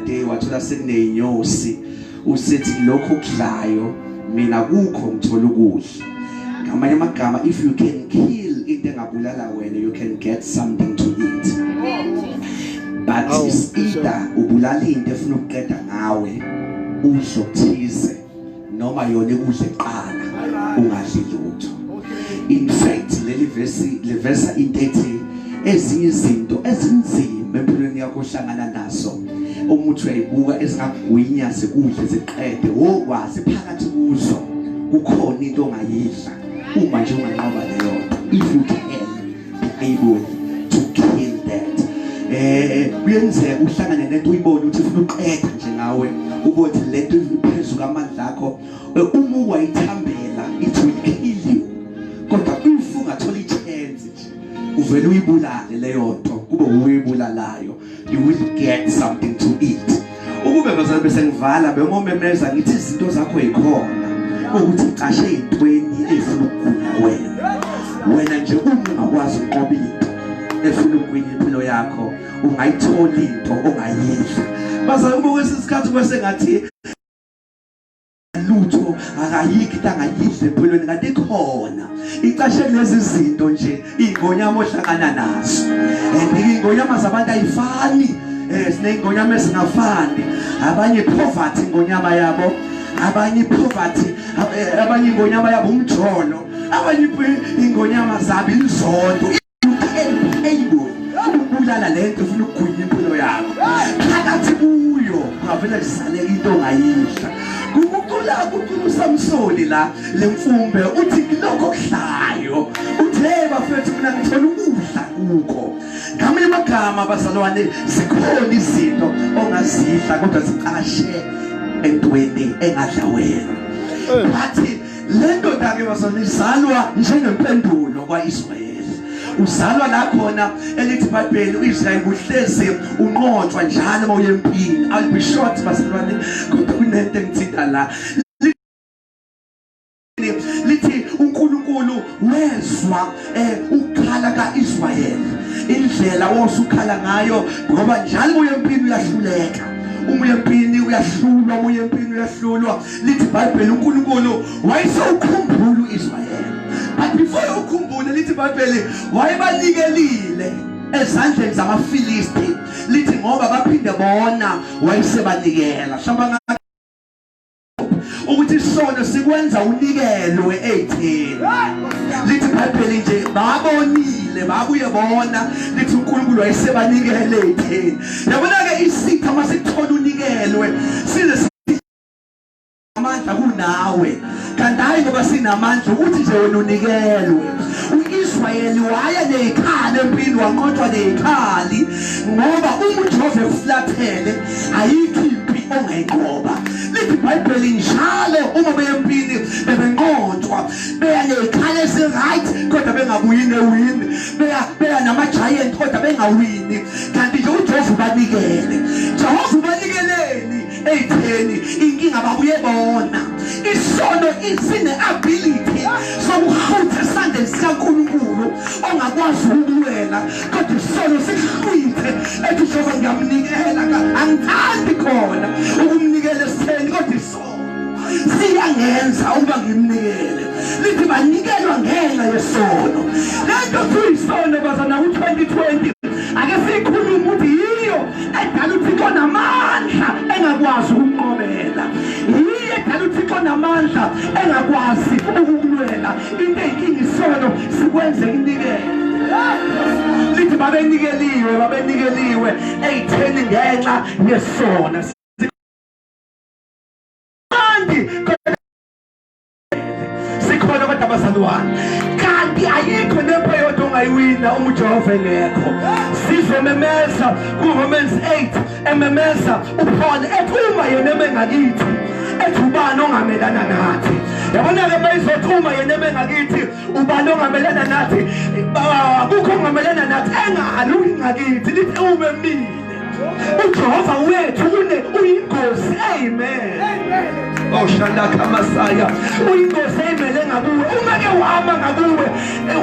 day wathola sekuneyinyosi, usethi lokho kudlayo mina kukho ngithola ukudla. Ngamanye amagama, if you can kill into engabulala wena, you can get something to eat. But it's either ubulala into efuna ukuqeda ngawe udlo kuthize, noma yona ikudle kuqala ungadli lutho. In fact, leli verse livesa into ethi ezinye izinto ezinzima empilweni yakho ohlangana nazo, uma uthi uyayibuka ezingakugwinya zikudle ziqede, wokwazi phakathi kuzo kukhona into ongayidla uma nje unganqoba leyo nto, if you can be able to kill that. Kuyenzeka uhlangane nento uyibone ukuthi ufuna uqeda nje ngawe, ubothi lento iphezulu amandla akho. Uma wayithambela, it will kill you, kodwa if ungathola i-chance nje uvele uyibulale leyo nto, kube uyibulalayo, you will get something to eat. Ukube bazali bese ngivala, bengomemeza ngithi izinto zakho yikhona ukuthi icashe ezintweni ezifuna ukugula wena. Wena nje uma ungakwazi ukunqoba into efuna ukugwinya impilo yakho, ungayithola into ongayidla. Bazali, uma kwesinye isikhathi kwese ngathi lutho akayikho into angayidla empilweni, kanti ikhona icashe kulezi zinto nje ingonyama ohlangana nazo. And ingonyama zabantu ayifani, sineyingonyama ezingafani. Abanye poverty ingonyama yabo, abanye poverty, abanye ingonyama yabo umjolo, abanye ingonyama zabo inzondo. You can be able ukubulala lento ufuna ukugwinya impilo yakho, phakathi kuyo kungavele kuzaleka into ongayidla. Kukucula kucula uSamsoni la lemfumbe, uthi lokho kudlayo, uthi hey bafethu, mina ngithola ukudla kukho. Ngamanye amagama bazalwane, zikhona izinto ongazidla kodwa zicashe entweni engadla wena. Bathi le ndoda ke bazalwane izalwa njengempendulo kwaIsrayeli. Uzalwa la khona elithi iBhayibheli uIsrayeli kuhlezi unqotshwa njalo mawuye empini. I'll be short bazalwane, kodwa kunento engithinta la. Lithi uNkulunkulu wezwa ukukhala kaIsrayeli, indlela wosukhala ngayo, ngoba njalo uye empini uyahluleka, uma uye empini uyahlulwa, uma uye empini uyahlulwa. Lithi iBhayibheli uNkulunkulu wayesewukhumbula uIsrayeli, but before ukhumbule, lithi iBhayibheli wayebanikelile ezandleni zamaFilisti. Lithi ngoba baphinde bona wayesebanikela. Mhlawumbe ukuthi isono sikwenza unikelwe ey'theni. Lithi iBhayibheli nje babonile, babuye bona, lithi uNkulunkulu wayesebanikele ey'theni. Yabona-ke isitha uma sikuthola unikelwe, size amandla kunawe, kanti hayi ngoba sinamandla, ukuthi nje wena unikelwe. UIsrayeli waya nezikhali empini, wanqotshwa nezikhali, ngoba uma uJehova ekuflathele ayikho impi ongayinqoba. Lithi iBhayibheli njalo uma beyempini bebenqotshwa, beya nezikhali ezi-right kodwa bengabuyi newin, beya nama-giant kodwa bengawini, kanti nje uJehova ubanikele. Jehova ubanikeleni eyitheni? Inkinga babuye bona. Isono sine-ability sokuhlutha esandleni sikaNkulunkulu ongakwazi ukukulwela, kodwa isono sikuhlwithe ethi uJehova ngiyamnikela, angithandi khona ukumnikela esitheni, kodwa isono siyangenza ukuba ngimnikele. Lithi banikelwa ngenxa yesono. Lento kuyisono bazana ku-2020 ake siyikhulume ukuthi yiyo edala uThixo namandla engakwazi ukunqobela, yiyo edala uThixo namandla engakwazi ukukulwela. Into eyinkinga isono sikwenze inikele. Lithi babenikeliwe, babenikeliwe eyitheni ngenxa yesono. Kanti sikhona kodwa abazalwane, kanti ayikho nempo yodwa ongayiwina uma uJehova engekho. Sizomemeza ku-Romans 8, ememeza uPaul ethi uma yena emengakithi, ethi ubani ongamelana nathi? Yabona-ke mayizothi uma yena emengakithi, ubani ongamelana nathi? Akukho ongamelana nathi engalungi ngakithi. Lithi uma emile uJehova wethu une uyingozi. Amen. Oh shandaka masaya, uyingozi eyimele ngakuwe. Uma ke wama ngakuwe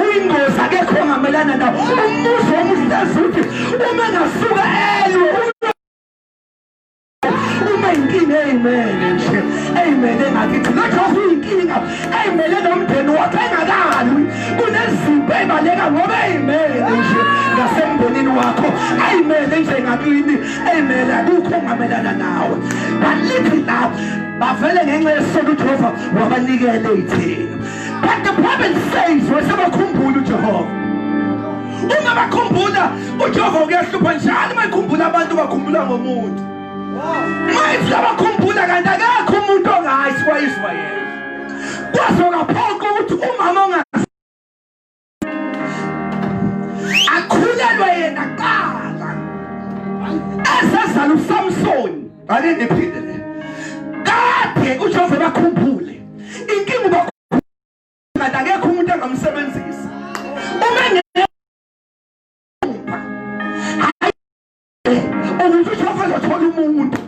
uyingozi, akekho ongamelana nawo. Umbuzo omuhlezi uthi uma engasuka elwe. Kuneyinkinga eyimele nje, eyimele ngakithi. LoJehova uyinkinga eyimele nomndeni wakhe engakalwi. Kunezimpi eyibaleka ngoba eyimele nje ngasemndenini wakho, eyimele nje ngakini, eyimele akukho ongamelana nawe. Balithi la bavele ngenxa yesono uJehova wabanikela ey'theni. But the Bible says wesebakhumbula uJehova. Uma bakhumbula uJehova uyahlupha njalo uma ekhumbula abantu bakhumbula ngomuntu. Mayithi labakhumbula kanti akekho umuntu ongayi kwa-Israyeli. Kwaze kwaphoqa ukuthi umama ongazi akhulelwe yena kuqala esezala uSamsoni. Ake ngiphinde le. Kade uJehova bakhumbule. Inkinga uba kanti akekho umuntu angamsebenzisa. Uma engekho ukuthi uJehova uzothola umuntu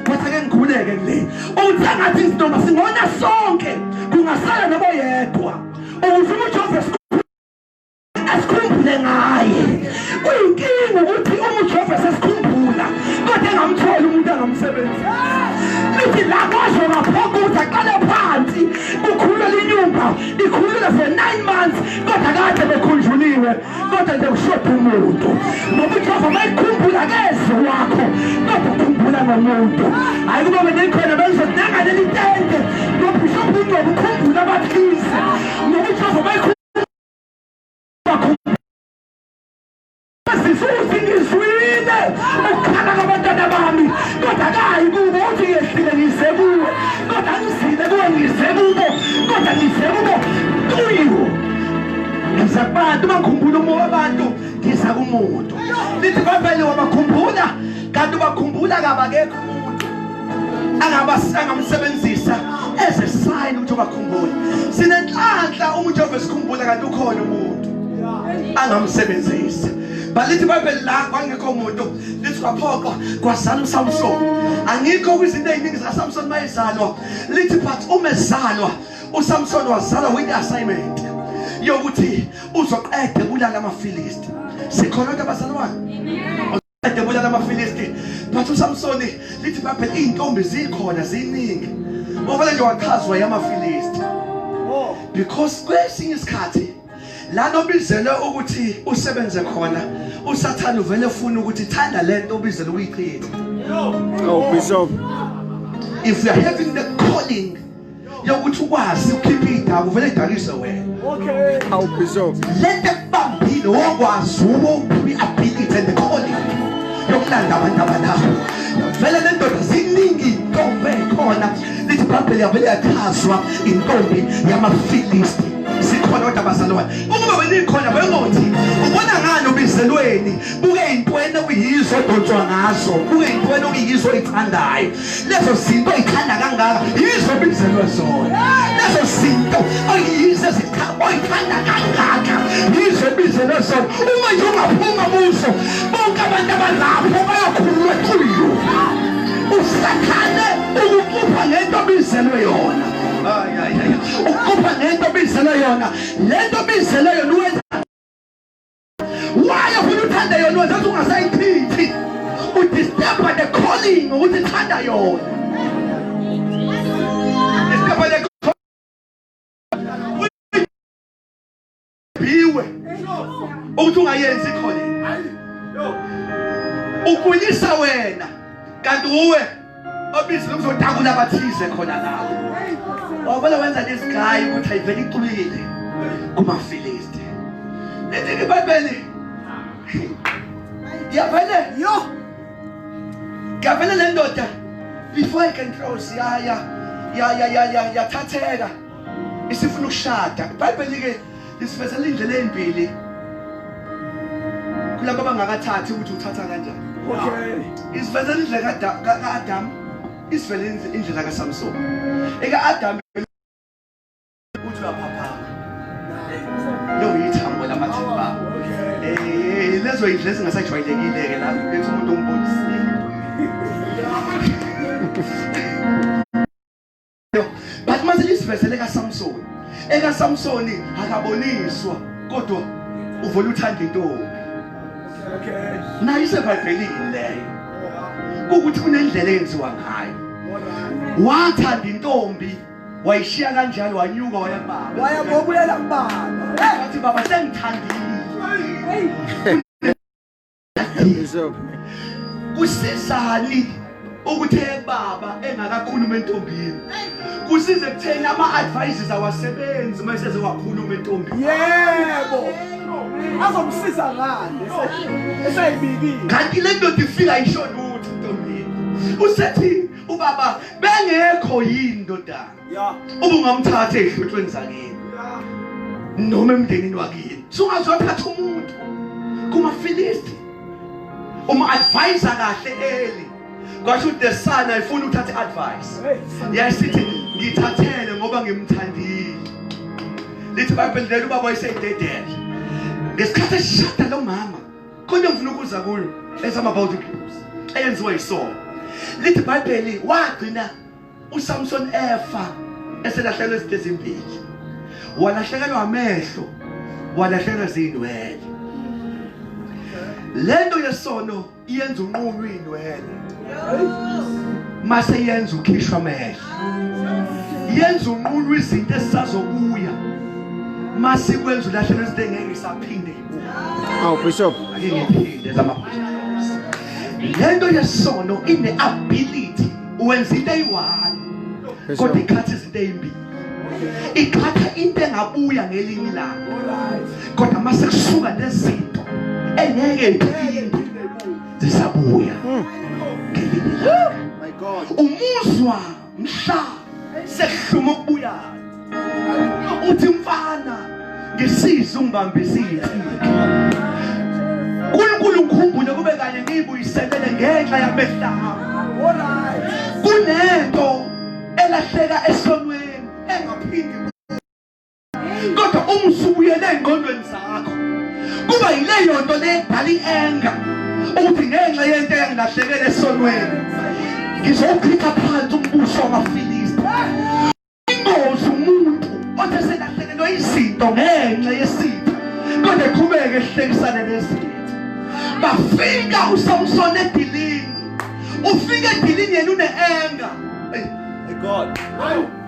kodwa ke ngikhuleke kule uthi angathi noma singona sonke kungasala noba yedwa ukuthi uJehova asikhumbule ngaye. Kuyinkinga ukuthi uma uJehova sesikhumbula kodwa engamtholi umuntu angamsebenzisa. Lithi la kwasho ngaphoqa ukuthi aqale phansi kukhulule inyumba ikhulule for 9 months kodwa kade bekhunjuliwe kodwa nje kushoda umuntu ngoba uJehova mayikhumbula kezi wakho kodwa ukhumbula ngomuntu. Hayi kuba benikhona bengizothi nangaleli tende nobishop uNgcobo ukhumbula abathize ngoba uJehova mayikhumbula Sisuthi ngizwile ukukhala kwabantwana bami kodwa kayi kubo uthi ngehlile ngize kuwe kodwa ngizile kuwe ngize kubo kodwa ngize kubo kuyiwo ngiza kubantu bangikhumbula umoya wabantu ngiza kumuntu lithi bavele wabakhumbula kanti ubakhumbula kabakekho umuntu angamsebenzisa as a sign ukuthi ubakhumbule. Sinenhlanhla uma uJehova esikhumbula kanti ukhona umuntu angamsebenzisa. Balithi iBhayibheli la kwangekho muntu lithi kwaphoqwa kwazala uSamson. Angikho kwizinto eziningi zikaSamson mayezalwa lithi but uma ezalwa uSamson wazalwa with assignment yokuthi uzoqeda bulala amaFilisti. Sikhona kodwa bazalwane? Amen. Edebula lamaFilisti but uSamsoni lithi iBhayibheli izintombi zikhona ziningi wavele nje wachazwa yamaFilisti because kwesinye isikhathi lana obizelwe ukuthi usebenze khona uSathane uvele ufuna ukuthi thanda lento obizelwe ukuyichitha. Oh bishop, if you are having the calling yokuthi ukwazi ukukhipha idaka uvele idakise wena. Okay. Awu bishop, lento ekubambile wokwazi uwo i-ability and the calling yokulanda abantu abalapho vele le ndoda ziningi intombi eyikhona lithi ibhayibheli yavele yachazwa intombi yamaFilisti. Sikhona kodwa bazalwane, uma benikhona bengothi ubona ngani ubizelweni buke intweni okuyizo odonswa ngazo, buke intweni okuyizo oyithandayo. Lezo zinto oyithanda kangaka yizo obizelwe zona. Lezo zinto oyizo oyithanda kangaka yizo obizelwe zona. Uma nje ungaphuma kuzo bonke abantu abalapho bayokhululwa kuyo. Usathane ukucupha ngento obizelwe yona. Ay ay ay, ukucupha ngento obizelwe yona. Lento obizelwe yona uwenza why ufuna uthande yona wenza ukuthi ungasayichithi udisturb the calling ukuthi thanda yona. Disturb the biwe ukuthi ungayenzi calling ukulisa wena kanti uwe obizile uzotakula abathize khona lapho. Wabona wenza lesigayi ukuthi ayivele icwile kumaFilisti. Lithi iBhayibheli yavele yo yavele le ndoda before I can close ya ya ya ya ya ya yathatheka isifuna ukushada. iBhayibheli ke lisivezela indlela ezimbili kulabo abangakathathi ukuthi uthatha kanjani. Okay. Isivezela indlela kaAdam, isivezela indlela kaSamson. Eka Adam uthi uyaphaphama. Lo yithambo lamathimba. Lezo indlela ezingasajwayelekile ke lapho bethi umuntu umbonisile. But mase lisivezele kaSamson. EkaSamson akaboniswa kodwa uvela uthanda intombi. Okay. Nayo iseBhayibhelini leyo. Ukuthi kunendlela eyenziwa ngayo. Wathanda intombi wayishiya kanjalo wanyuka waya kubaba. Waya ngobuyela kubaba. Wathi baba sengithandile. Bishop. Kusizani ukuthi baba engakakhuluma entombini? Kusize kutheni ama advices awasebenzi mase wakhuluma entombini? Yebo. Azomsiza ngani eseyibikile. Kanti le ndoda ifika isho lutho entombini. Usethi ubaba bengekho yini ndodana? Yeah. Ubungamthatha ezihlotshweni zakini noma emndenini wakini. Sungazothatha umuntu kumaFilisti. Uma advisor kahle eli. Kwasho ukuthi the son ayifuni ukuthatha advice. Yasithi ngithathele ngoba ngimthandile. Lithi iBhayibheli lelo ubaba wayeseyidedele. Ngesikhathi eshada lo mama, khona ngifuna ukuza kuyo as I'm about to close. Eyenziwa yisono. Lithi iBhayibheli wagcina uSamson efa eselahlelwe izinto ezimbili. Walahlekelwa amehlo, walahlekelwa izinwele. Lento yesono iyenza unqunywe inwele. Mase yenza ukhishwa amehlo. Yenza unqunywe izinto esisazobuya. Mase kwenza ulahlelwe izinto engeke isaphinde ibuye. Awu Bishop. Ake ngiphinde zama. Lento yesono ine ability wenza into eyi-one kodwa ikhatha izinto ezimbili. Ikhatha into engabuya ngelinye ilanga. Kodwa mase kusuka nezinto engeke iphinde zisabuya ngelinye ilanga. My God. Umuzwa mhla sekuhluma ukubuya. Uthi mfana ngisize ungibambise inhliki. uNkulunkulu ngikhumbule kube kanye ngiyibuyiselele ngenxa yamehlo ami. All right. Kunento elahleka esonweni engaphindi, kodwa uma usubuyele engqondweni zakho kuba yileyo nto ledala i-anger ukuthi ngenxa yento engilahlekele esonweni ngizochitha phansi umbuso wamaFilisti. Ingozi umuntu othe selahlekelwe izinto ngenxa yesitha kodwa eqhubeke ehlekisane nezitha. Bafika uSamson edilini, ufika edilini yena une-anger. My God.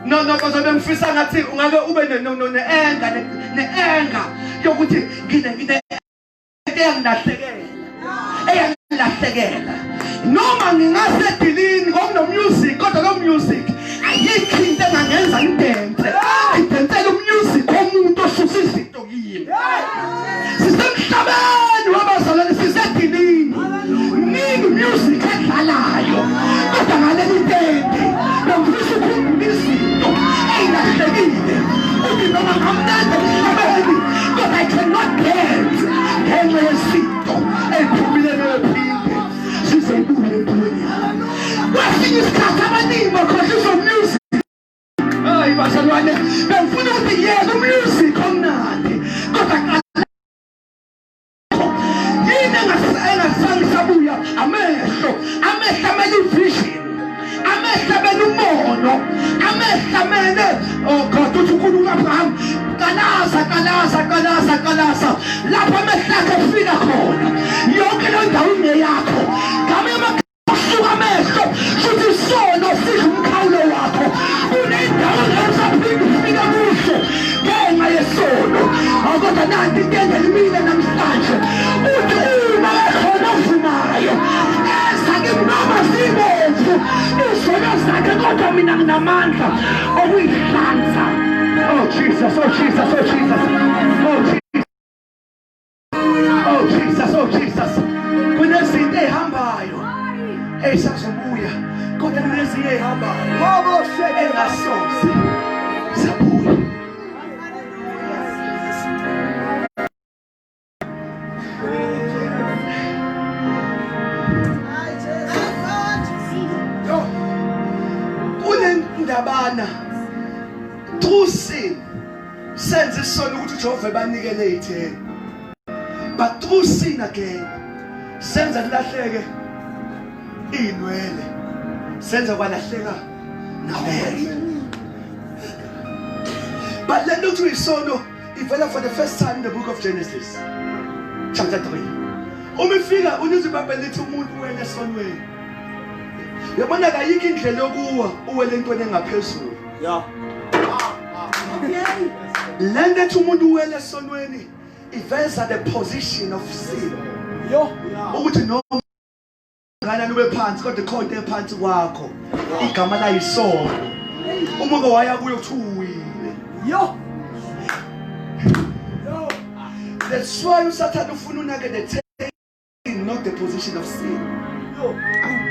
No no bazobe ngifisa ngathi ungake ube ne-anger ne-anger yokuthi ngine eyangilahlekela eyangilahlekela noma ngingasedilini ngokuno music, kodwa lo music ayikho into engangenza ngidance, ngidensele umusic womuntu osusa izinto kimi. Sisemhlabeni wabazalwane, sisedilini, mningi music edlalayo, kodwa ngaleli tende bengifisa ukukhumbula izinto ey'lahlekile uthi noma ngamnandi emhlabeni kodwa I cannot dance ngenxa yesinto ey'phumile neyophinde size ibuye empilweni yami. Kwesinye isikhathi abaningi bakhohliswa music. Hayi bazalwane, bengifuna ukuthi yena umusic omnandi, kodwa yini engasange sabuya? Amehlo, amehlo amele ivision, amehlo amele umbono, amehlo amele, oh God, uthi uNkulunkulu Abraham qalaza qalaza qalaza qalaza lapho amehlo akhe efika khona, yonke leyo ndawo ingeyakho. Ngamanye usuka amehlo futhi isono sidla umkhawulo wakho, kunendawo la usaphinde ufika kuso ngenxa yesono. Kodwa nanti intende limile namhlanje, uthi uma ekhona ovumayo eza kimi noma zibomvu izono zakhe, kodwa mina nginamandla okuyihlanza. Oh Jesus, oh Jesus, oh Jesus, oh Jesus, oh Jesus, oh Jesus. Kunezinto ey'hambayo ey'sazobuya, kodwa kunezinye ey'hambayo engasoze zabuya. Kunendabana through sin senze isono ukuthi uJehova ebanikele itheni, but through sin again senza kulahleke inwele, senza kwalahleka namehlo. But le nto kuthiwa isono ivela for the first time in the book of Genesis chapter 3. Uma ifika unizwe iBhayibheli lithi umuntu wena esonweni. Yabona kayikho indlela yokuwa uwele entweni engaphezulu. Yeah. Okay. Lento ethi umuntu uwele esonweni iveza the position of sin. Yo. Ukuthi noma ngana ube phansi kodwa ikhona into ephansi kwakho. Igama layo isono. Uma uke waya kuyo kuthiwa uwile. Yo. Yo. That's why uSathane ufuna unake the thing, not the position of sin. Yo.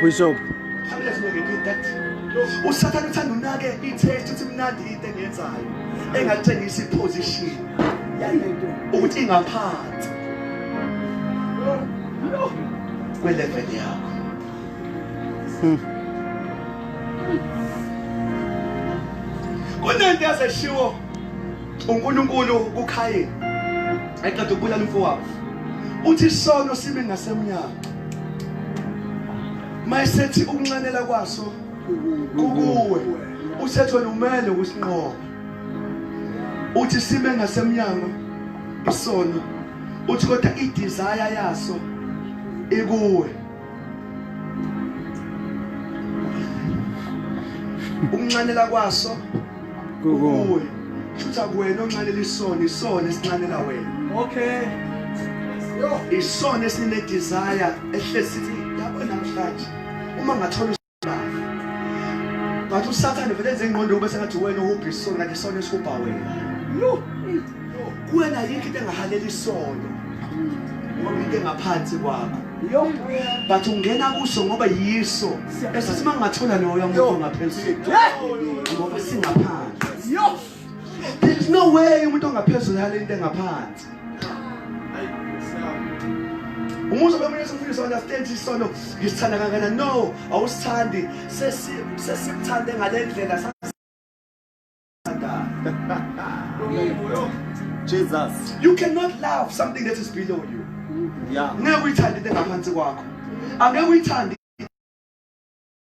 Bishop. Mhlawumbe let me repeat that. Usathane uthanda unake i-taste uthi mnandi into engiyenzayo engatshengisa i-position Yalento. ukuthi ingaphansi Yo. kwelevel yakho. Kunento yazeshiwo uNkulunkulu kuKhayini eqeda ukubulala umfowabo. Uthi isono sime ngasemnyango. Mayesethi ukunxanela kwaso kukuwe. Usethi wena umele ukusinqoba. Uthi sime ngasemnyango isono. Uthi kodwa i-desire yaso ikuwe. Ukunxanela kwaso kukuwe. Shuthi akuwena onxanela isono, isono esinxanela wena. Okay. Yo. Isona esine desire ehlezi sithi yabo namhlanje uma ngathola usibafu. Ngathi uSathane vele enze ingqondo ube sengathi wena uhubha isono kanti isono esihubha wena. Yo. Kuwena yikho into engahalela isono. Ngoba into engaphansi kwakho. Yo. But ungena kuso ngoba yiso. Esithi mangathola loyo muntu ongaphezulu. Ngoba singaphansi. Yo. There is no way umuntu ongaphezulu hale into engaphansi. Umuzo bemunye sifundisa understand isono ngisithanda kangakanani. No, awusithandi. Sesi sesikuthande ngalendlela sasithanda. Jesus. You cannot love something that is below you. Yeah. Ngeke uyithande into engaphansi kwakho. Angeke uyithande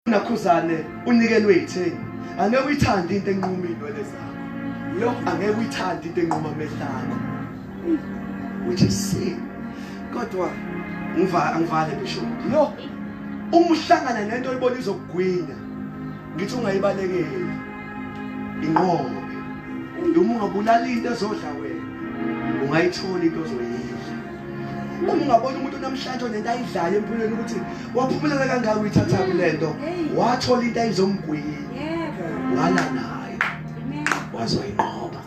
nakhuzane unikelwe itheni. Angeke uyithande into enquma inwele zakho. Yo. Angeke uyithande into enquma amehlo akho. Which is sin. Kodwa ngiva angivale bishop. Yo. Uma uhlangana nento oyibona izokugwinya ngithi ungayibalekeli inqobe. Noma ungabulala into ezodla wena ungayithola into ozoyidla. Uma ungabona umuntu namhlanje onento ayidlayo empilweni ukuthi waphumelela kangaka uyithatha lento wathola into ayizomgwinya wala nayo wazoyinqoba.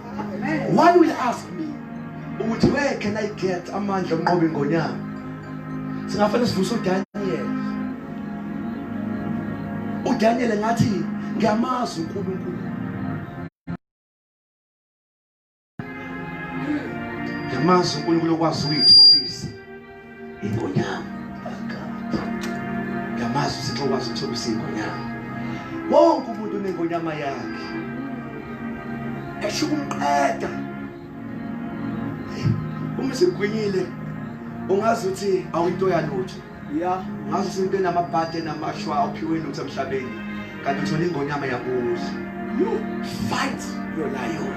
One will ask me ukuthi where can I get amandla okunqoba ingonyama? Singafanele sivuse uDaniel. uDaniel ngathi ngiyamazi uNkulunkulu. Ngiyamazi uNkulunkulu okwazi ukuyithobisa ingonyama. Ngiyamazi uThixo okwazi ukuthobisa ingonyama. Wonke umuntu unengonyama yakhe. Esho ukumqeda. Uma usigwinyile ungazi ukuthi awuyinto yalutho. Yeah. Ngazi ukuthi into enamabhadi enamashwa awuphiwe lutho emhlabeni. Kanti uthola ingonyama yakudla. Yo. Fight your lion.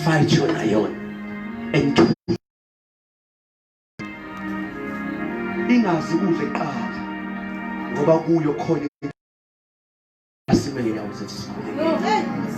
Fight your lion. And kill ingazi kudle kuqala ngoba kuyo khona asimele inyawo zethu sikhulekele.